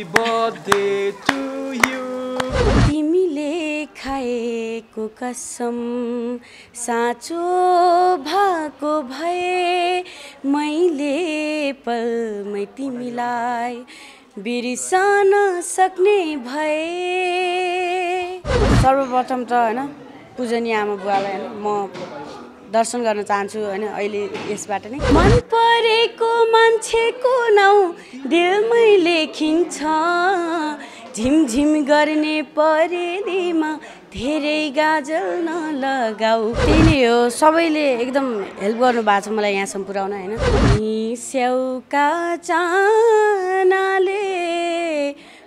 Birthday to you. तिमीले खाएको कसम साँचो भएको भए मैले पलमै तिमीलाई बिर्सन सक्ने भए। सर्वप्रथम त हैन पूजनीय आमा बुवालाई हैन म दर्शन गर्न चाहन्छु हैन अहिले यसबाट नै। मन परेको मान्छेको नाउँ दिलमै लेखिन्छ, झिमझिम गर्ने परेलीमा धेरै गाजल नलगाऊ। त्यही नै हो, सबैले एकदम हेल्प गर्नु भएको छ मलाई यहाँसम्म पुर्याउन हैन। स्याउका चानाले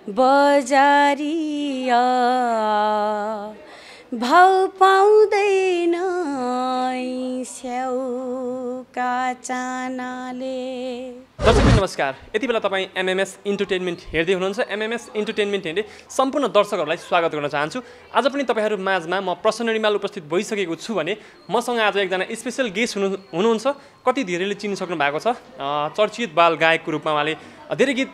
बजारिया भाउ पाउँदैन स्याउका चानाले। दर्शकबिन नमस्कार, यति बेला तपाईँ एमएमएस इन्टरटेनमेन्ट हेर्दै हुनुहुन्छ। एमएमएस इन्टरटेनमेन्ट हेर्दै सम्पूर्ण दर्शकहरूलाई स्वागत गर्न चाहन्छु। आज पनि तपाईँहरू माझमा म प्रसन्न रिमाल उपस्थित भइसकेको छु भने मसँग आज एकजना स्पेसल गेस्ट हुनुहुन्छ। कति धेरैले चिनिसक्नु भएको छ, चर्चित बाल गायकको रूपमा उहाँले धेरै गीत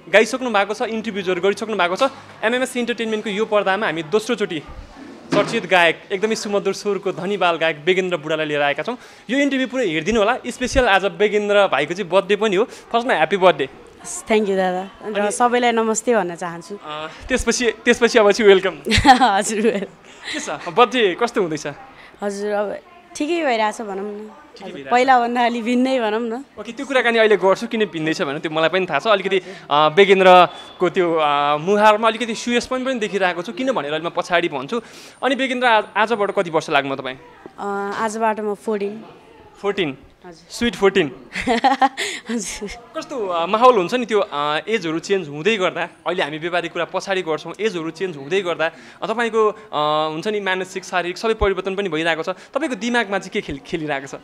गाइसक्नु भएको छ, इन्टरभ्युजहरू गरिसक्नु भएको छ। एमएमएस इन्टरटेनमेन्टको यो पर्दामा हामी दोस्रोचोटि चर्चित गायक एकदमै सुमधुर स्वरको धनी बाल गायक बेगेन्द्र बुढालाई लिएर आएका छौँ। यो इन्टरभ्यू पुरै हेरिदिनु होला। स्पेसल आज बेगेन्द्र भाइको चाहिँ बर्थडे पनि हो। फर्स्टमा ह्याप्पी बर्थडे। थ्याङ्क यू दादा, र सबैलाई नमस्ते भन्न चाहन्छु। त्यसपछि अब चाहिँ वेलकम। हजुर के छ, बर्थडे कस्तो हुँदैछ? हजुर अब ठिकै भइरहेछ भनौँ न, पहिलाभन्दा अलि भिन्नै भनौँ न। ओके, त्यो कुराकानी अहिले गर्छु किन भिन्दै छ भने त्यो मलाई पनि थाहा छ। अलिकति बेगेन्द्रको त्यो मुहारमा अलिकति सुयस पनि देखिरहेको छु, किन भनेर अहिले म पछाडि भन्छु। अनि बेगेन्द्र आजबाट कति वर्ष लाग्नु तपाईँ? आजबाट म 14। स्विट 14। हजुर कस्तो माहौल हुन्छ नि त्यो एजहरू चेन्ज हुँदै गर्दा। अहिले हामी व्यापारिक कुरा पछाडि गर्छौँ, एजहरू चेन्ज हुँदै गर्दा तपाईँको हुन्छ नि मानसिक शारीरिक सबै परिवर्तन पनि भइरहेको छ। तपाईँको दिमागमा चाहिँ के खेलिरहेको छ?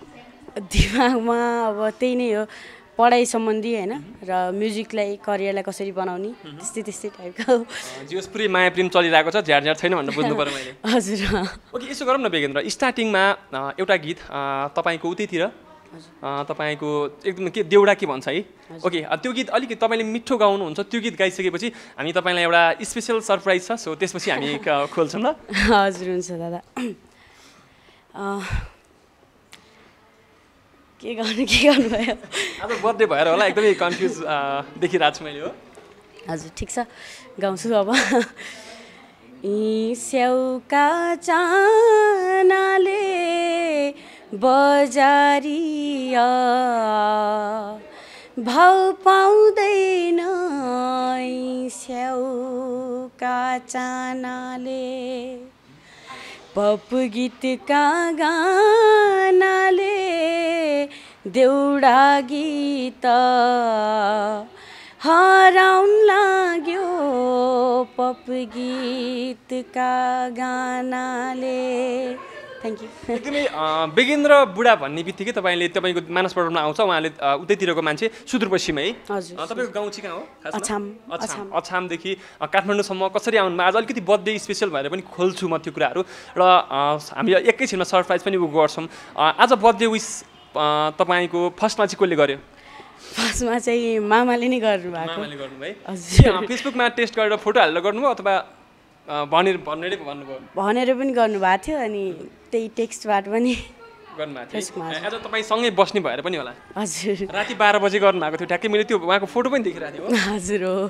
दिमागमा अब त्यही नै हो, पढाइ सम्बन्धी होइन र म्युजिकलाई करियरलाई कसरी बनाउने त्यस्तै टाइपको। जियोस् पुरै माया प्रेम चलिरहेको छ, झ्यार छैन भनेर बुझ्नु पऱ्यो मैले। हजुर ओके, यसो गरौँ न बेगेन्द्र, स्टार्टिङमा एउटा गीत तपाईँको उतैतिर तपाईँको एकदम के देउडा के भन्छ है। ओके, त्यो गीत अलिकति तपाईँले मिठो गाउनुहुन्छ। त्यो गीत गाइसकेपछि हामी तपाईँलाई एउटा स्पेसल सरप्राइज छ, सो त्यसपछि हामी खोल्छौँ ल। हजुर हुन्छ दादा। के गर्नुभयो? आज बर्थडे भएर होला, एकदमै कन्फ्युज देखिरहेको छु मैले। हो हजुर ठिक छ, गाउँछु अब। स्याउका चानाले बजारिया भाउ पाउँदैन स्याउका चानाले, पप गीतका गानाले देउडा गीत हराउन लाग्यो पप गीतका गानाले। Thank you. एकदमै बेगेन्द्र बुढा भन्ने बित्तिकै तपाईँको मानसपटलमा आउँछ, उहाँले उतैतिरको मान्छे सुदूरपश्चिम है। हजुर। तपाईँको गाउँ चाहिँ कहाँ हो? अछामदेखि काठमाडौँसम्म कसरी आउनु? आज अलिकति बर्थडे स्पेसल भएर पनि खोल्छु म त्यो कुराहरू, र हामी एकैछिनमा सरप्राइज पनि गर्छौँ। आज बर्थडे विस तपाईँको फर्स्टमा चाहिँ कसले गर्यो? फर्स्टमा चाहिँ मामाले नै गर्नुभएको। मामाले गर्नुभयो है। हजुर। फेसबुकमा टेस्ट गरेर फोटो हालेर गर्नुभयो अथवा भनेर भन्नुभयो? भनेर पनि गर्नुभएको थियो, अनि त्यही टेक्स्टबाट पनि गर्नुभएको थियो। आज तपाईँ सँगै बस्ने भएर पनि होला। हजुर। राति 12 बजे गर्नुभएको थियो ठ्याक्कै, मैले त्यो उहाँको फोटो पनि देखिरहेको थिएँ। हजुर हो,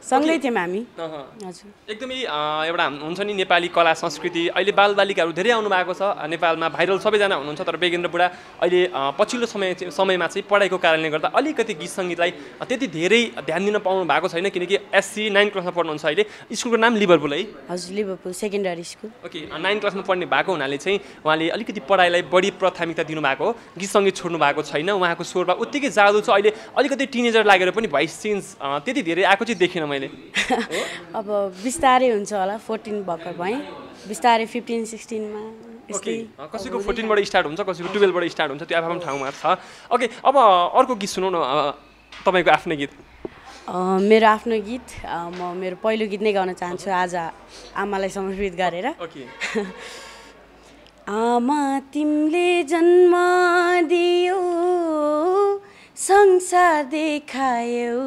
सँगै थियौँ हामी। हजुर। एकदमै एउटा हुन्छ नि नेपाली कला संस्कृति, अहिले बालबालिकाहरू धेरै आउनु भएको छ नेपालमा, भाइरल सबैजना हुनुहुन्छ। तर बेगेन्द्र बुढा अहिले पछिल्लो समयमा चाहिँ पढाइको कारणले गर्दा अलिकति गीत सङ्गीतलाई त्यति धेरै ध्यान दिन पाउनु भएको छैन, किनकि एससी 9 क्लासमा पढ्नुहुन्छ अहिले। स्कुलको नाम लिभरपुल है? हजुर, लिभरपुल सेकेन्डरी स्कुल। ओके, 9 क्लासमा पढ्ने भएको हुनाले चाहिँ उहाँले अलिकति पढाइलाई बढी प्राथमिकता दिनुभएको हो, गीत सङ्गीत छोड्नु भएको छैन। उहाँको स्वरमा उत्तिकै जादु छ। अहिले अलिकति टिनेजर लागेर पनि भोइस चेन्ज त्यति धेरै आएको चाहिँ देखिनँ मैले। अब बिस्तारै हुन्छ होला, 14 भर्खर भएँ, बिस्तारै 15-16मा। ओके, कसैको 14बाट स्टार्ट हुन्छ, कसैको 12बाट स्टार्ट हुन्छ, त्यो आफ्नो ठाउँमा छ। ओके, अब अर्को गीत सुनौ न, तपाईँको आफ्नो गीत। मेरो आफ्नो गीत म मेरो पहिलो गीत नै गाउन चाहन्छु आज आमालाई समर्पित गरेर। ओके। आमा तिमीले जन्म दियो, संसार देखायौ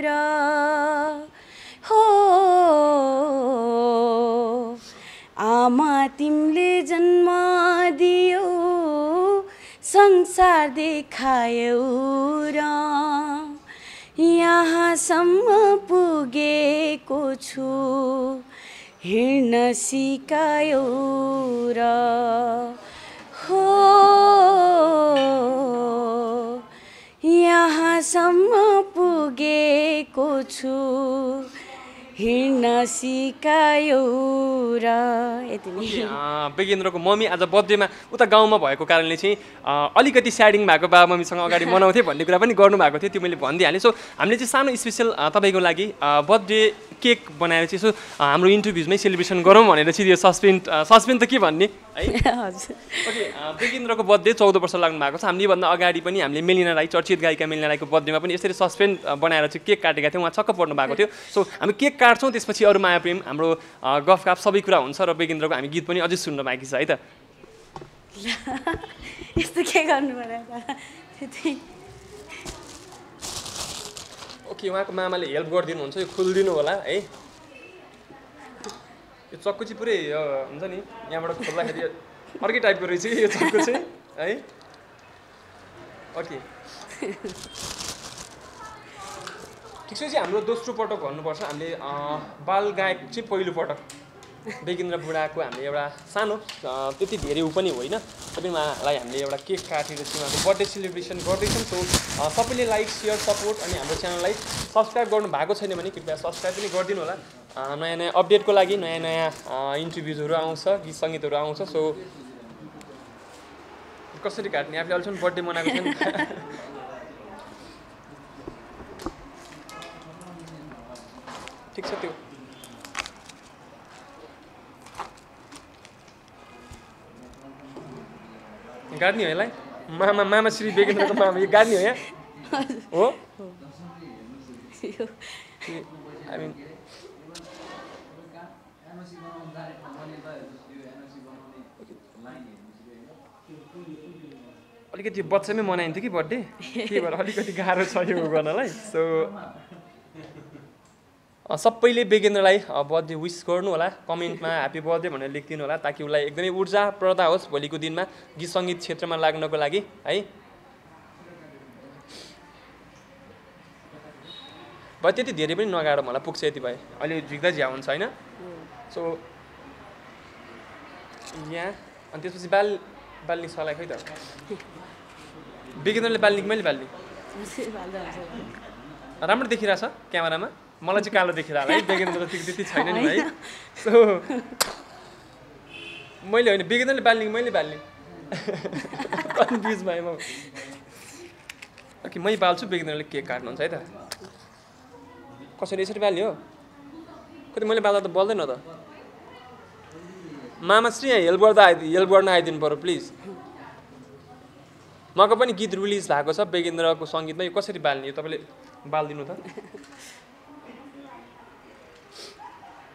र तिमीले जन्म दियौ संसार देखायौ र यहाँसम्म पुगेको छु हिँड्न सिकायौ र हो यहाँसम्म पुगेको छु हिँड्न सिकायौ र यति नै बेगेन्द्रको मम्मी आज बर्थडेमा उता गाउँमा भएको कारणले चाहिँ अलिकति स्याडिङ भएको बाबा मम्मीसँग अगाडि मनाउँथे भन्ने कुरा पनि गर्नुभएको थियो त्यो मैले भनिदिइहालेँ सो हामीले चाहिँ सानो स्पेसल तपाईँको लागि बर्थडे केक बनाएर चाहिँ यसो हाम्रो इन्टरभ्युजमै सेलिब्रेसन गरौँ भनेर चाहिँ यो सस्पेन्ड त के भन्ने है हजुर ओके बेगेन्द्रको बर्थडे 14 वर्ष लाग्नु भएको छ हामीले भन्दा अगाडि पनि हामीले मेलिना राई चर्चित गायिका मेलिना राईको बर्थडेमा पनि यसरी सस्पेन्ड बनाएर चाहिँ केक काटेका थियौँ उहाँ छक्क पर्नु भएको थियो सो हामी केक काट्छौँ त्यसपछि अरू माया प्रेम हाम्रो गफगाफ सबै कुरा हुन्छ र बेगेन्द्रको हामी गीत पनि अझै सुन्न बाँकी छ है त यस्तो के गर्नु पर्यो ओके उहाँको मामाले हेल्प गरिदिनुहुन्छ यो खोलिदिनु होला है यो चक्कु चाहिँ पुरै हुन्छ नि यहाँबाट खोल्दाखेरि अर्कै टाइपको रहेछ यो चक्कु चाहिँ है ओके ठिक छ चाहिँ हाम्रो दोस्रो पटक भन्नुपर्छ हामीले बाल गायक चाहिँ पहिलो पटक बेगेन्द्र बुढाको हामीले एउटा सानो त्यति धेरै ऊ पनि होइन तबै उहाँलाई हामीले एउटा केक काटेर चाहिँ उहाँको बर्थडे सेलिब्रेसन गर्दैछौँ सो सबैले लाइक सेयर सपोर्ट अनि हाम्रो च्यानललाई सब्सक्राइब गर्नु भएको छैन भने कृपया सब्सक्राइब पनि गरिदिनु होला नयाँ नयाँ अपडेटको लागि नयाँ नयाँ इन्टरभ्युजहरू आउँछ गीत सङ्गीतहरू आउँछ सो कसरी काट्ने आफूले अहिलेसम्म बर्थडे मनाएको छैन ठिक छ त्यो गाड्ने हो यसलाई मामा श्री बेगेन्द्रको मामा यो गाड्ने हो यहाँ हो अलिकति बच्चामै मनाइन्थ्यो कि बर्थडे त्यही भएर अलिकति गाह्रो छ यो गर्नलाई सो सबैले बेगेन्द्रलाई बर्थडे विस गर्नु होला कमेन्टमा ह्याप्पी बर्थडे भनेर लेखिदिनु होला ताकि उसलाई एकदमै ऊर्जा प्रदा होस् भोलिको दिनमा गीत सङ्गीत क्षेत्रमा लाग्नको लागि है भयो त्यति धेरै पनि नगाडो मलाई पुग्छ यति भए अहिले झिक्दा झ्या हुन्छ होइन सो यहाँ अनि त्यसपछि बाल्ने सलाई खै त बेगेन्द्रले बाल्ने कि मैले बाल्ने राम्रो देखिरहेछ क्यामेरामा मलाई चाहिँ कालो देखिरहेको है बेगेन्द्र त्यति छैन नि भाइ सो मैले होइन बेगेन्द्रले बाल्ने कि मैले बाल्ने कन्फ्युज भएँ म ओके मै बाल्छु बेगेन्द्रले केक काट्नुहुन्छ है त कसरी यसरी बाल्ने हो कति मैले बाल्दा त बल्दैन त मामाश्री यहाँ हेल्प गर्न आइदिनु पऱ्यो प्लिज मको पनि गीत रिलिज भएको छ बेगेन्द्रको सङ्गीतमा यो कसरी बाल्ने यो तपाईँले बालिदिनु त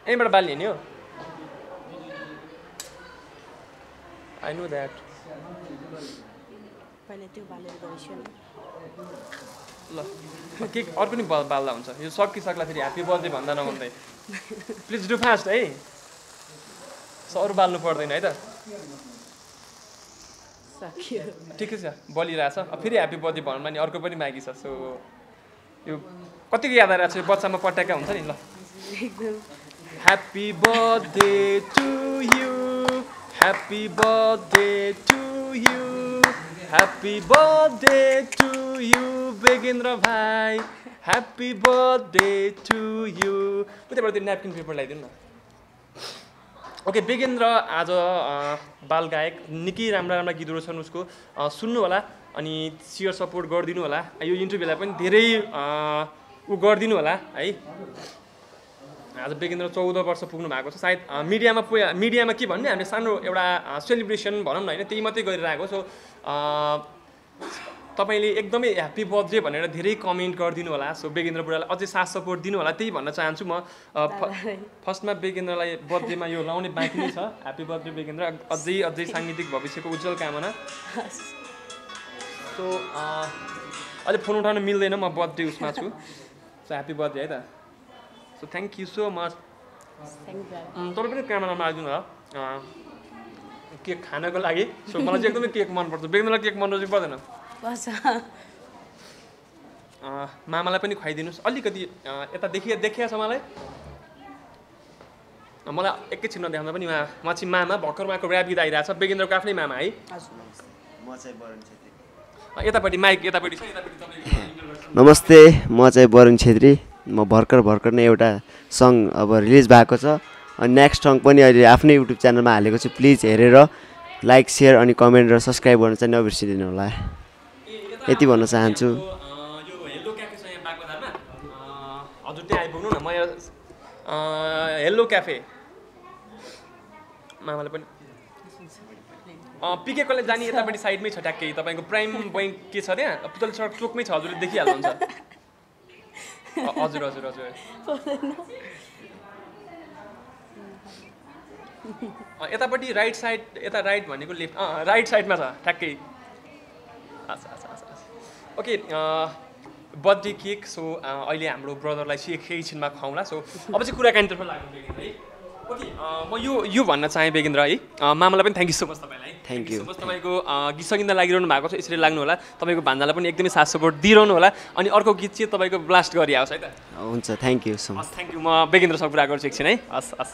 यहीँबाट बाल्ने नि हो आई नो द्याट ल केक अरू पनि बाल्दा हुन्छ यो सकिसक्ला फेरि ह्याप्पी बर्थडे भन्दा नभन्दै प्लिज डु फास्ट है अरू बाल्नु पर्दैन है त ठिकै छ बलिरहेछ फेरि ह्याप्पी बर्थडे भन्नुमा नि अर्को पनि बाँकी छ सो यो कतिको याद आइरहेको छ यो बच्चामा पट्याएका हुन्छ नि ल happy birthday to you happy birthday to you happy birthday to you Begendra भाइ ह्याप्पी बर्थडे टु यु उताबाट त्यो न्यापकिन पेपर ल्याइदिनु न ओके बेगेन्द्र आज बाल गायक निकै राम्रा गीतहरू छन् उसको सुन्नु होला अनि सेयर सपोर्ट गरिदिनु होला यो इन्टरभ्यूलाई पनि धेरै ऊ गरिदिनु होला है आज बेगेन्द्र 14 वर्ष पुग्नु भएको छ सायद मिडियामा के भन्ने हामीले सानो एउटा सेलिब्रेसन भनौँ न होइन त्यही मात्रै गरिरहेको सो तपाईँले एकदमै ह्याप्पी बर्थडे भनेर धेरै कमेन्ट गरिदिनु होला सो बेगेन्द्र बुढालाई अझै साथ सपोर्ट दिनु होला त्यही भन्न चाहन्छु म फर्स्टमा बेगेन्द्रलाई बर्थडेमा यो लाउने बाँकी नै छ ह्याप्पी बर्थडे बेगेन्द्र अझै साङ्गीतिक भविष्यको उज्जवल कामना सो अहिले फोन उठाउन मिल्दैन म बर्थडे उसमा छु सो ह्याप्पी बर्थडे है त so thank you so much तपाईँ पनि क्यामेरामा आइदिनु होला केक खानको लागि सो मलाई चाहिँ एकदमै केक मनपर्छ बेग्नलाई केक मन पर्छ पर्दैन मामालाई पनि खुवाइदिनुहोस् अलिकति यता देखिया छ मलाई एकैछिनमा देखाउँदा पनि म चाहिँ मामा भर्खर उहाँको ऱ्याप गीत आइरहेको छ बेगेन्द्रको आफ्नै मामा है यतापट्टि माइक यतापट्टि छ नमस्ते म चाहिँ वरुण छेत्री म भर्खर नै एउटा सङ अब रिलिज भएको छ अनि नेक्स्ट सङ पनि अहिले आफ्नै युट्युब च्यानलमा हालेको छु प्लिज हेरेर लाइक सेयर अनि कमेन्ट र सब्सक्राइब गर्न चाहिँ नबिर्सिदिनु होला यति भन्न चाहन्छु हजुर त्यहाँ आइपुग्नु न म हेलो क्याफे मामाले पनि पिके कलेज जाने यतापट्टि साइडमै छ ट्याक्कै तपाईँको प्राइम बैङ्क के छ त्यहाँ पुतल सडक चोकमै छ हजुरले देखिहाल्नुहुन्छ हजुर हजुर हजुर यतापट्टि राइट साइड यता राइट भनेको लेफ्ट राइट साइडमा छ ट्याक्कै ओके बर्थडे केक सो अहिले हाम्रो ब्रदरलाई चाहिँ एकैछिनमा खुवाउँला सो अब चाहिँ कुराकानीतर्फ लाग्नु है ओके म यो भन्न चाहेँ बेगेन्द्र है मामालाई पनि थ्याङ्क यू सो मच तपाईँलाई थ्याङ्क यू तपाईँको गीत सङ्गीतमा लागिरहनु भएको छ यसरी लाग्नु होला तपाईँको भान्जालाई पनि एकदमै साथ सपोर्ट दिइरहनु होला अनि अर्को गीत चाहिँ तपाईँको ब्लास्ट गरिआओस् है त हुन्छ thank you so much thank you म बेगेन्द्रसँग कुरा गर्छु एकछिन है हस् हस्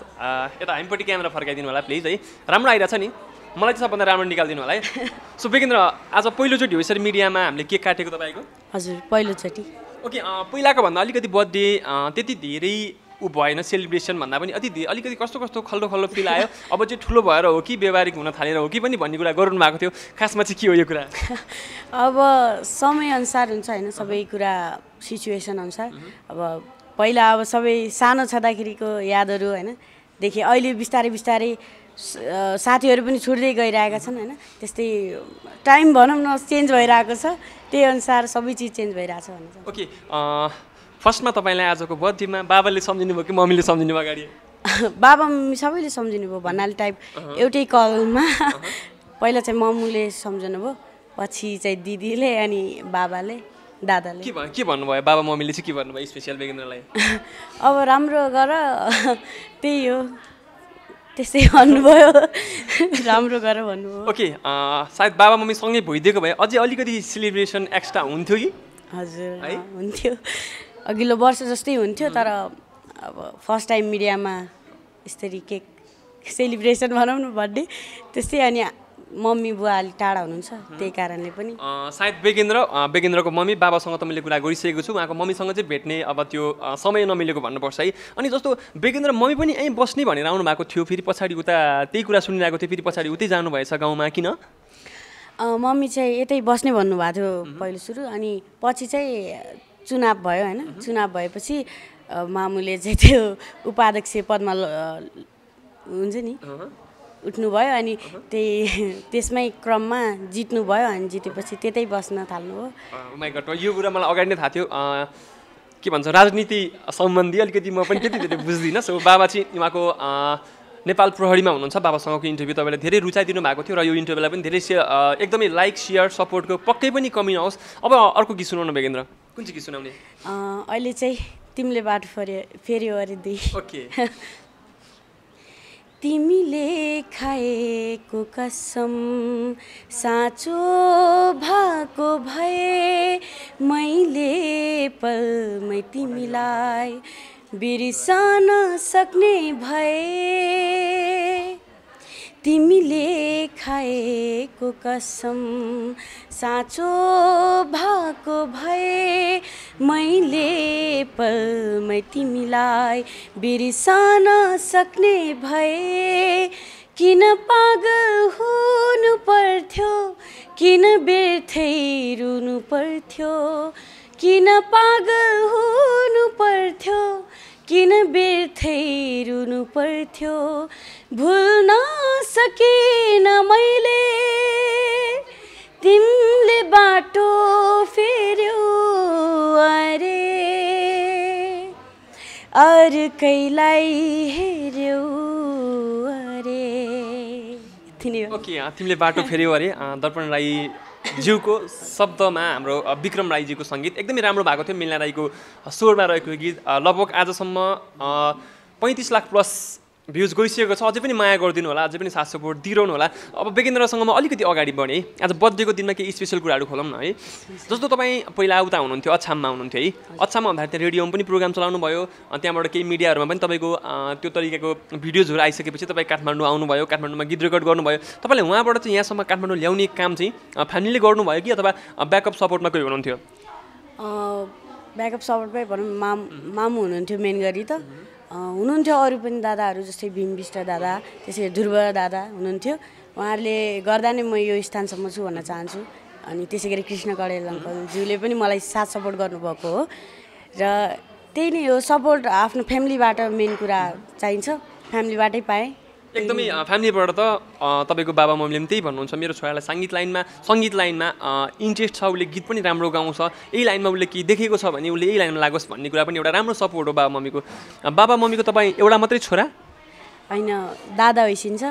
यता हामीपट्टि क्यामेरा फर्काइदिनु होला प्लिज है राम्रो आइरहेछ नि मलाई चाहिँ सबभन्दा राम्रो निकालिदिनु होला है सो बेगेन्द्र आज पहिलोचोटि हो यसरी मिडियामा हामीले केक काटेको तपाईँको हजुर पहिलोचोटि ओके पहिलाको भन्दा अलिकति बर्थडे त्यति धेरै भएन सेलिब्रेसन भन्दा पनि अलिकति कस्तो खल्लो फिल आयो अब चाहिँ ठुलो भएर हो कि व्यवहारिक हुन थालेर हो कि पनि भन्ने कुरा गर्नु भएको थियो खासमा चाहिँ के हो यो कुरा अब समयअनुसार हुन्छ होइन सबै कुरा सिचुएसन अनुसार अब पहिला अब सबै सानो छँदाखेरिको यादहरू होइन देखेँ अहिले बिस्तारै साथीहरू पनि छुट्दै गइरहेका छन् होइन त्यस्तै टाइम भनौँ न चेन्ज भइरहेको छ त्यही अनुसार सबै चिज चेन्ज भइरहेछ भन्ने ओके फर्स्टमा तपाईँलाई आजको बर्थडेमा बाबाले सम्झिनु भयो कि मम्मीले सम्झिनु भयो अगाडि बाबा मम्मी सबैले सम्झिनु भयो भन्नाले टाइप एउटै कलमा पहिला चाहिँ मम्मीले सम्झनु भयो पछि चाहिँ दिदीले अनि बाबाले दादाले के भन्नुभयो बाबा मम्मीले चाहिँ के भन्नुभयो स्पेसियल बेगेन्द्रलाई अब राम्रो गर त्यही हो त्यसै भन्नुभयो राम्रो गर भन्नुभयो ओके सायद बाबा मम्मी सँगै भइदिएको भए अझै अलिकति सेलिब्रेसन एक्स्ट्रा हुन्थ्यो कि हजुर हुन्थ्यो अघिल्लो वर्ष जस्तै हुन्थ्यो तर अब फर्स्ट टाइम मिडियामा यसरी केक सेलिब्रेसन भनौँ न बर्थडे त्यस्तै अनि मम्मी बुवा अलिक टाढा हुनुहुन्छ त्यही कारणले पनि सायद बेगेन्द्रको मम्मी बाबासँग त मैले कुरा गरिसकेको छु उहाँको मम्मीसँग चाहिँ भेट्ने अब त्यो समय नमिलेको भन्नुपर्छ है अनि जस्तो बेगेन्द्र मम्मी पनि यहीँ बस्ने भनेर आउनु भएको थियो फेरि पछाडि उता त्यही कुरा सुनिरहेको थियो फेरि पछाडि उतै जानुभएछ गाउँमा किन मम्मी चाहिँ यतै बस्ने भन्नुभएको थियो पहिलो सुरु अनि पछि चाहिँ चुनाव भयो होइन चुनाव भएपछि मामुले चाहिँ त्यो उपाध्यक्ष पदमा हुन्छ नि उठ्नुभयो अनि त्यसमै क्रममा जित्नुभयो अनि जितेपछि त्यतै बस्न थाल्नुभयो माइ गॉड यो कुरा मलाई अगाडि नै थाहा थियो के भन्छ राजनीति सम्बन्धी अलिकति म पनि त्यति धेरै बुझ्दिनँ सो बाबा चाहिँ उहाँको नेपाल प्रहरीमा हुनुहुन्छ बाबासँगको इन्टरभ्यू तपाईँले धेरै रुचाइदिनु भएको थियो र यो इन्टरभ्यूलाई पनि धेरै एकदमै लाइक सेयर सपोर्टको पक्कै पनि कमी नहोस् अब अर्को गीत सुनाउनु बेगेन्द्र कुन चाहिँ गीत सुनाउने अहिले चाहिँ तिमीले बाटो फेरि अरे ओके तिमीले खाएको कसम साँचो भएको भए मैले पलमै तिमीलाई बिर्सन सक्ने भए तिमीले खाएको कसम साँचो भएको भए मैले पलमै तिमीलाई बिर्सन सक्ने भए किन पागल हुनु पर्थ्यो किन व्यर्थै रुनु पर्थ्यो किन पागल हुनु पर्थ्यो किन व्यर्थै रुनु पर्थ्यो भुल्न सकिन मैले तिमीले बाटो फेर्यो अरे अर्कैलाई हेर्यो अरे ओके तिमीले बाटो फेर्यो अरे दर्पण राई ज्यूको शब्दमा हाम्रो विक्रम राईजीको सङ्गीत एकदमै राम्रो भएको थियो मिलना राईको स्वरमा रहेको गीत लगभग आजसम्म 35 लाख प्लस भ्युज गइसकेको छ, अझै पनि माया गरिदिनु होला, अझै पनि साथ सपोर्ट दिइरहनु होला। अब बेगेन्द्रसँग म अलिकति अगाडि बढेँ है, आज बर्थडेको दिनमा केही स्पेसल कुराहरू खोलौँ न है। जस्तो तपाईँ पहिला उता हुनुहुन्थ्यो, अछाममा हुनुहुन्थ्यो है, अछाममा हुँदाखेरि त्यहाँ रेडियोमा पनि प्रोग्राम चलाउनु भयो, त्यहाँबाट केही मिडियाहरूमा पनि तपाईँको त्यो तरिकाको भिडियोजहरू आइसकेपछि तपाईँ काठमाडौँ आउनुभयो, काठमाडौँमा गीत रेकर्ड गर्नुभयो। तपाईँले उहाँबाट चाहिँ यहाँसम्म काठमाडौँ ल्याउने काम चाहिँ फ्यामिलीले गर्नुभयो कि अथवा ब्याकअप सपोर्टमा कोही हुनुहुन्थ्यो? ब्याकअप सपोर्टमै भनौँ मामु हुनुहुन्थ्यो मेन गरी त, हुनुहुन्थ्यो अरू पनि दादाहरू जस्तै भीम विष्ट दादा, त्यसै ध्रुव दादा हुनुहुन्थ्यो। उहाँहरूले गर्दा नै म यो स्थानसम्म छु भन्न चाहन्छु। अनि त्यसै गरी कृष्ण कडेल अङ्कलज्यूले पनि मलाई साथ सपोर्ट गर्नुभएको हो र त्यही नै हो, सपोर्ट आफ्नो फ्यामिलीबाट मेन कुरा चाहिन्छ, फ्यामिलीबाटै पाएँ। एकदमै फ्यामिलीबाट त तपाईँको बाबा मम्मीले पनि त्यही भन्नुहुन्छ, मेरो छोरालाई सङ्गीत लाइनमा इन्ट्रेस्ट छ, उसले गीत पनि राम्रो गाउँछ, यही लाइनमा उसले केही देखेको छ भने उसले यही लाइनमा लागोस् भन्ने कुरा पनि एउटा राम्रो सपोर्ट हो बाबा मम्मीको। बाबा मम्मीको तपाईँ एउटा मात्रै छोरा? होइन, दादा होइसिन्छ,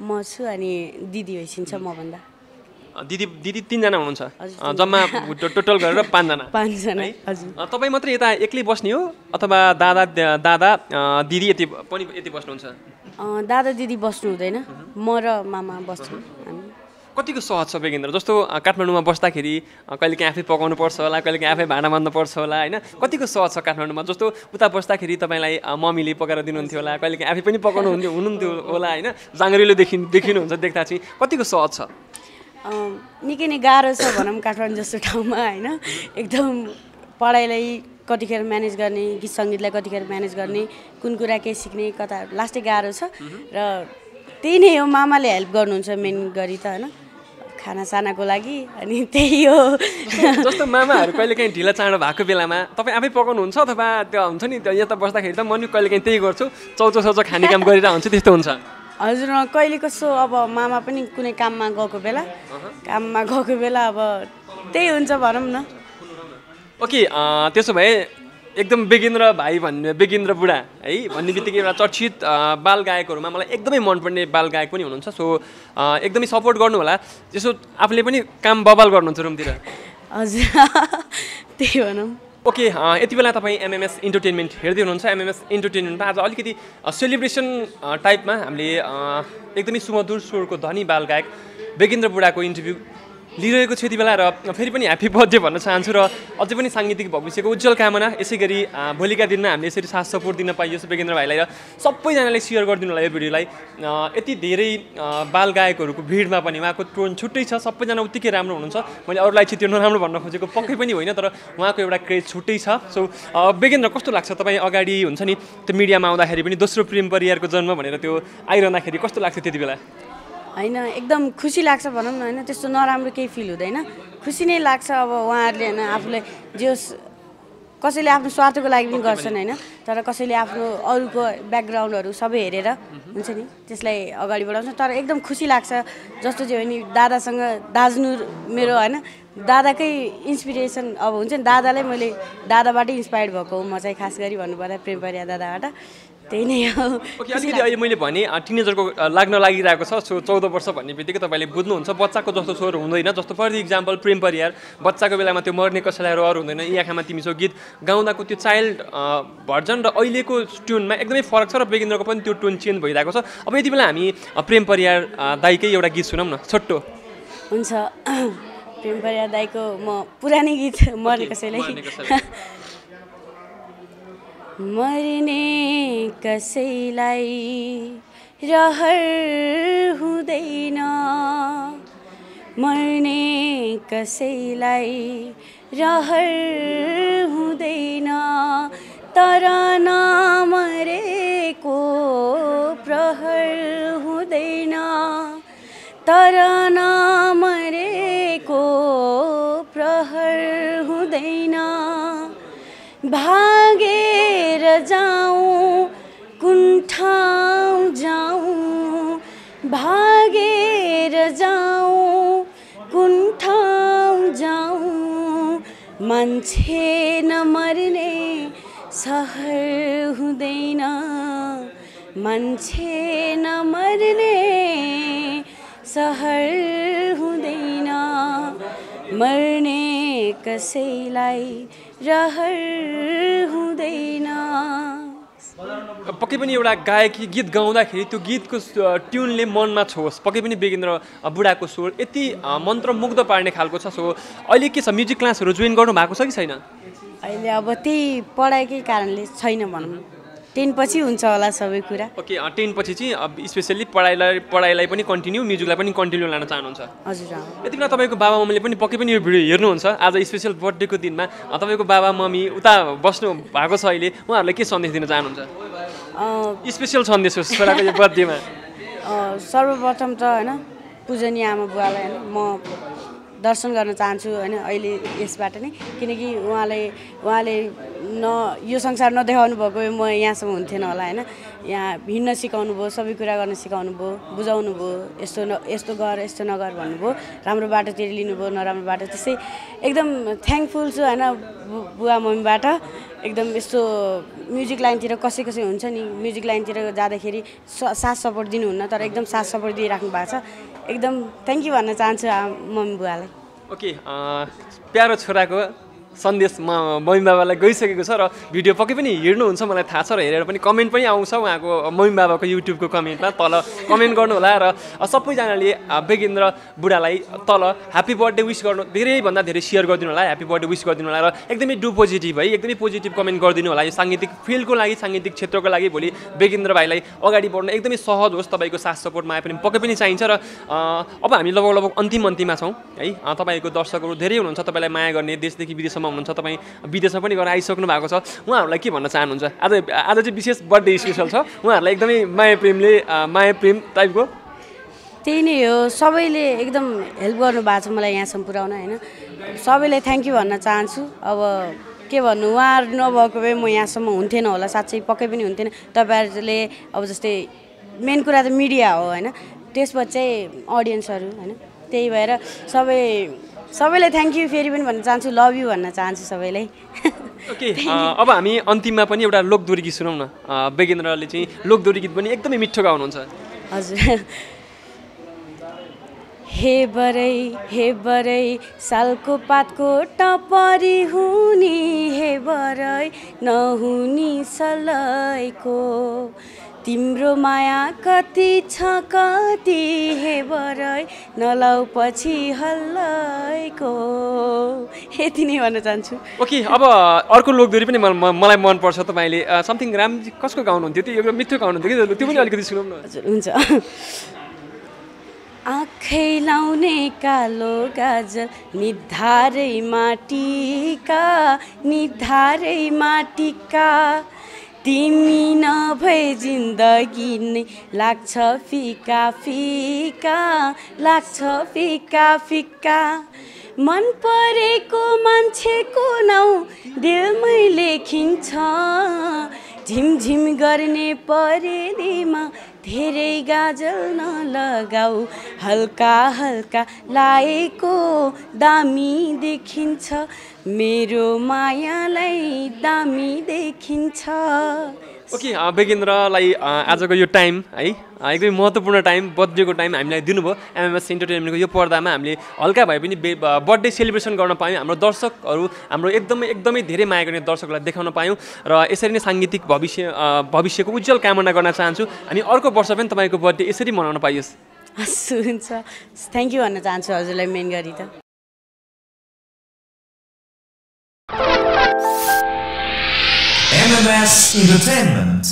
म छु, अनि दिदी होइसिन्छ मभन्दा। दिदी 3 जना हुनुहुन्छ, जम्मा टोटल गरेर 5 जना। 5 जना, हजुर। तपाईँ मात्रै यता एक्लै बस्ने हो अथवा दादा दिदी यति बस्नुहुन्छ? दादा दिदी बस्नु हुँदैन, म र मामा बस्छौँ हामी। कतिको सहज छ बेगेन्द्र? जस्तो काठमाडौँमा बस्दाखेरि कहिले काहीँ आफै पकाउनु पर्छ होला, कहिले काहीँ आफै भाँडा मान्नु पर्छ होला होइन, कतिको सहज छ काठमाडौँमा? जस्तो उता बस्दाखेरि तपाईँलाई मम्मीले पकाएर दिनुहुन्थ्यो होला, कहिले काहीँ आफै पनि हुनुहुन्थ्यो होला होइन, जाँगरिलो देखिनुहुन्छ देख्दा चाहिँ कतिको सहज छ? निकै नै गाह्रो छ भनौँ काठमाडौँ जस्तो ठाउँमा होइन, एकदम पढाइलाई कतिखेर म्यानेज गर्ने, गीत सङ्गीतलाई कतिखेर म्यानेज गर्ने, कुन कुरा के सिक्ने कता लास्टै गाह्रो छ र त्यही नै हो, मामाले हेल्प गर्नुहुन्छ मेन गरी त होइन, खानासानाको लागि। अनि त्यही हो, जस्तो मामाहरू कहिले काहीँ ढिला चाँडो भएको बेलामा तपाईँ आफै पकाउनुहुन्छ अथवा त्यो हुन्छ नि त्यो यता बस्दाखेरि त म नि कहिले काहीँ त्यही गर्छु, चौचो खाने काम गरिरहेको हुन्छ, त्यस्तो हुन्छ? हजुर, कहिले कसो अब मामा पनि कुनै काममा गएको बेला अब त्यही हुन्छ भनौँ न। ओके, त्यसो भए एकदम बेगेन्द्र भाइ बेगेन्द्र बुढा है भन्ने बित्तिकै एउटा चर्चित बाल गायकहरूमा मलाई एकदमै मनपर्ने बाल गायक पनि हुनुहुन्छ, सो एकदमै सपोर्ट गर्नु होला। त्यसो आफूले पनि काम बबाल गर्नुहुन्छ रुमतिर? हजुर, त्यही भनौँ। ओके, यति बेला तपाईँ एमएमएस इन्टरटेनमेन्ट हेर्दै हुनुहुन्छ। एमएमएस इन्टरटेनमेन्टमा आज अलिकति सेलिब्रेसन टाइपमा हामीले एकदमै सुमधुर स्वरको धनी बाल गायक बेगेन्द्र बुढाको इन्टरभ्यू लिइरहेको छु यति बेला, र फेरि पनि ह्याप्पी बर्थडे भन्न चाहन्छु र अझै पनि साङ्गीतिक भविष्यको उज्जवल कामना। यसै गरी भोलिका दिनमा हामीले यसरी साथ सपोर्ट दिन पाइयोस् बेगेन्द्र भाइलाई, र सबैजनाले सेयर गरिदिनु होला यो भिडियोलाई। यति धेरै बाल गायकहरूको भिडमा पनि उहाँको टोन छुट्टै छ, सबैजना उत्तिकै राम्रो हुनुहुन्छ। मैले अरूलाई चाहिँ त्यो नराम्रो भन्न खोजेको पक्कै पनि होइन, तर उहाँको एउटा क्रेज छुट्टै छ। सो बेगेन्द्र कस्तो लाग्छ तपाईँ अगाडि हुन्छ नि त्यो मिडियामा आउँदाखेरि पनि दोस्रो प्रेम परिवारको जन्म भनेर त्यो आइरहँदाखेरि कस्तो लाग्छ त्यति बेला? होइन, एकदम खुसी लाग्छ भनौँ न होइन, त्यस्तो नराम्रो केही फिल हुँदैन, खुसी नै लाग्छ। अब उहाँहरूले होइन आफूलाई जे कसैले आफ्नो स्वार्थको लागि पनि गर्छन् होइन, तर कसैले आफ्नो अरूको ब्याकग्राउन्डहरू सबै हेरेर हुन्छ नि त्यसलाई अगाडि बढाउँछ। तर एकदम खुसी लाग्छ, जस्तो चाहिँ हो नि दादासँग दाज्नु मेरो होइन, दादाकै इन्सपिरेसन अब हुन्छ नि, दादालाई मैले दादाबाटै इन्सपायर्ड भएको हो म चाहिँ, खास गरी भन्नुपर्दा प्रेम परिया दादाबाट, त्यही नै हो। ओके, अलिकति अहिले मैले भने टिनेजरको लाग्न लागिरहेको छ, सो 14 वर्ष भन्ने बित्तिकै तपाईँले बुझ्नुहुन्छ बच्चाको जस्तो स्वर हुँदैन। जस्तो फर इक्जाम्पल प्रेम परियार बच्चाको बेलामा त्यो मर्ने कसैलाई रहर हुँदैन, यी आँखामा तिमी सो गीत गाउँदाको त्यो चाइल्ड भर्जन र अहिलेको ट्युनमा एकदमै फरक छ, र बेगेन्द्रको पनि त्यो टोन चेन्ज भइरहेको छ। अब यति बेला हामी प्रेम परियार दाइकै एउटा गीत सुनौँ न, छोटो हुन्छ। प्रेम परियार दाइको म पुरानै गीत मर्ने कसैलाई मर्ने कसैलाई रहर हुँदैन, मर्ने कसैलाई रहर हुँदैन, तर नमरेको प्रहर हुँदैन, तर नमरेको प्रहर हुँदैन, भागेर जाऊँ कुन ठाउँ जाऊँ, भागेर जाऊँ कुन ठाउँ जाऊँ, मान्छे नमर्ने सहर हुँदैन, मान्छे नमर्ने सहर हुँदैन, मर्ने कसैलाई रहर हुँदैन। पक्कै पनि एउटा गायकी गीत गाउँदाखेरि त्यो गीतको ट्युनले मनमा छोस्, पक्कै पनि बेगेन्द्र बुढाको स्वर यति मन्त्रमुग्ध पार्ने खालको छ। सो अहिले के छ, म्युजिक क्लासहरू जोइन गर्नु भएको छ कि छैन? अहिले अब त्यही पढाइकै कारणले छैन भनौँ, 10 पछि हुन्छ होला सबै कुरा। ओके, 10 पछि चाहिँ स्पेसल्ली पढाइलाई पनि कन्टिन्यू, म्युजिकलाई पनि कन्टिन्यू लान चाहनुहुन्छ? हजुर। यति बेला तपाईँको बाबा मम्मीले पनि पक्कै पनि यो भिडियो हेर्नुहुन्छ। आज स्पेसल बर्थडेको दिनमा तपाईँको बाबा मम्मी उता बस्नु भएको छ अहिले, उहाँहरूलाई के सन्देश दिन चाहनुहुन्छ? स्पेसल सन्देश होस् छोराको यो बर्थडेमा। सर्वप्रथम त होइन पूजनीय आमा बुवालाई होइन म दर्शन गर्न चाहन्छु होइन अहिले यसबाट नै, किनकि उहाँले यो संसार नदेखाउनु भएको म यहाँसम्म हुन्थेन होला होइन। यहाँ हिँड्न सिकाउनु भयो, सबै कुरा गर्न सिकाउनु भयो, बुझाउनु भयो, यस्तो गर यस्तो नगर भन्नुभयो, राम्रो बाटोतिर लिनुभयो, नराम्रो बाटो। त्यसै एकदम थ्याङ्कफुल छु होइन बुवा मम्मीबाट। एकदम यस्तो म्युजिक लाइनतिर कसै हुन्छ नि, म्युजिक लाइनतिर जाँदाखेरि साथ सपोर्ट दिनुहुन्न, तर एकदम साथ सपोर्ट दिइराख्नु भएको छ। एकदम थ्याङ्क यू भन्न चाहन्छु मम्मी बुवालाई। ओके, प्यारो छोराको सन्देश मम्मी बाबालाई गइसकेको छ र भिडियो पक्कै पनि हेर्नुहुन्छ मलाई थाहा छ, र हेरेर पनि कमेन्ट पनि आउँछ उहाँको मम्मी बाबाको युट्युबको कमेन्टमा, तल कमेन्ट गर्नु होला। र सबैजनाले बेगेन्द्र बुढालाई तल ह्याप्पी बर्थडे विस गर्नु, धेरैभन्दा धेरै सेयर गरिदिनु होला, ह्याप्पी बर्थडे विस गरिदिनु होला, र एकदमै डु पोजिटिभ है, एकदमै पोजिटिभ कमेन्ट गरिदिनु होला। यो साङ्गीतिक फिल्डको लागि, साङ्गीतिक क्षेत्रको लागि भोलि बेगेन्द्र भाइलाई अगाडि बढ्न एकदमै सहज होस्। तपाईँको साथ सपोर्ट माया पनि पक्कै पनि चाहिन्छ। र अब हामी लगभग अन्तिममा छौँ है। तपाईँको दर्शकहरू धेरै हुनुहुन्छ, तपाईँलाई माया गर्ने, देशदेखि विदेशमा हुनुहुन्छ, तपाईँ विदेशमा पनि गएर आइसक्नु भएको छ, उहाँहरूलाई के भन्न चाहनुहुन्छ? आज चाहिँ विशेष बर्थडे स्पेसल छ, उहाँहरूलाई एकदमै माया प्रेम टाइपको त्यही नै हो। सबैले एकदम हेल्प गर्नुभएको छ मलाई यहाँसम्म पुर्याउन होइन। सबैलाई थ्याङ्क यू भन्न चाहन्छु। अब के भन्नु, उहाँहरू नभएको भए म यहाँसम्म हुन्थेन होला, साँच्चै पक्कै पनि हुन्थेन। तपाईँहरूले अब जस्तै मेन कुरा त मिडिया हो होइन, त्यसपछि चाहिँ अडियन्सहरू होइन। त्यही भएर सबैलाई थ्याङ्क यू फेरि पनि भन्न चाहन्छु, लभ यू भन्न चाहन्छु सबैलाई। ओके, अब हामी अन्तिममा पनि एउटा लोकदोरी गीत सुनौँ न। बेगेन्द्रले चाहिँ लोकदोरी गीत पनि एकदमै मिठो गाउनुहुन्छ। हजुर। हे बरै सालको पातको टपरी हुने, हे बरै नहुनी सलैको, तिम्रो माया कति छ कति, हे बरै नलाउ पछि हल्लैको। यति नै भन्न चाहन्छु। ओके, अब अर्को लोकदोरी पनि मलाई मनपर्छ। तपाईँले समथिङ कसको गाउनुहुन्थ्यो, त्यो एउटा मिठो गाउनुहुन्थ्यो कि, त्यो पनि अलिकति सुनौँ न। हजुर हुन्छ। आँखै लाउने कालो गाजल निधारै माटीका, तिमी नभए जिन्दगी नै लाग्छ फिका। मन परेको मान्छेको नाउँ दिलमै लेखिन्छ, झिमझिम गर्ने परेलीमा धेरै गाजल नलगाऊ, हल्का लाएको दामी देखिन्छ, मेरो मायालाई दामी देखिन्छ। ओके, बेगेन्द्रलाई आजको यो टाइम है, एकदमै महत्त्वपूर्ण टाइम, बर्थडेको टाइम हामीलाई दिनुभयो। एमएमएस इन्टरटेनमेन्टको यो पर्दामा हामीले हल्का भए पनि बर्थडे सेलिब्रेसन गर्न पायौँ। हाम्रो दर्शकहरू, हाम्रो एकदमै धेरै माया गर्ने दर्शकहरूलाई देखाउन पायौँ, र यसरी नै साङ्गीतिक भविष्यको उज्जवल कामना गर्न चाहन्छु। हामी अर्को वर्ष पनि तपाईँको बर्थडे यसरी मनाउन पाइयोस्। हस्, हुन्छ। थ्याङ्क यू भन्न चाहन्छु हजुरलाई मेन गरी त। MMS Entertainment.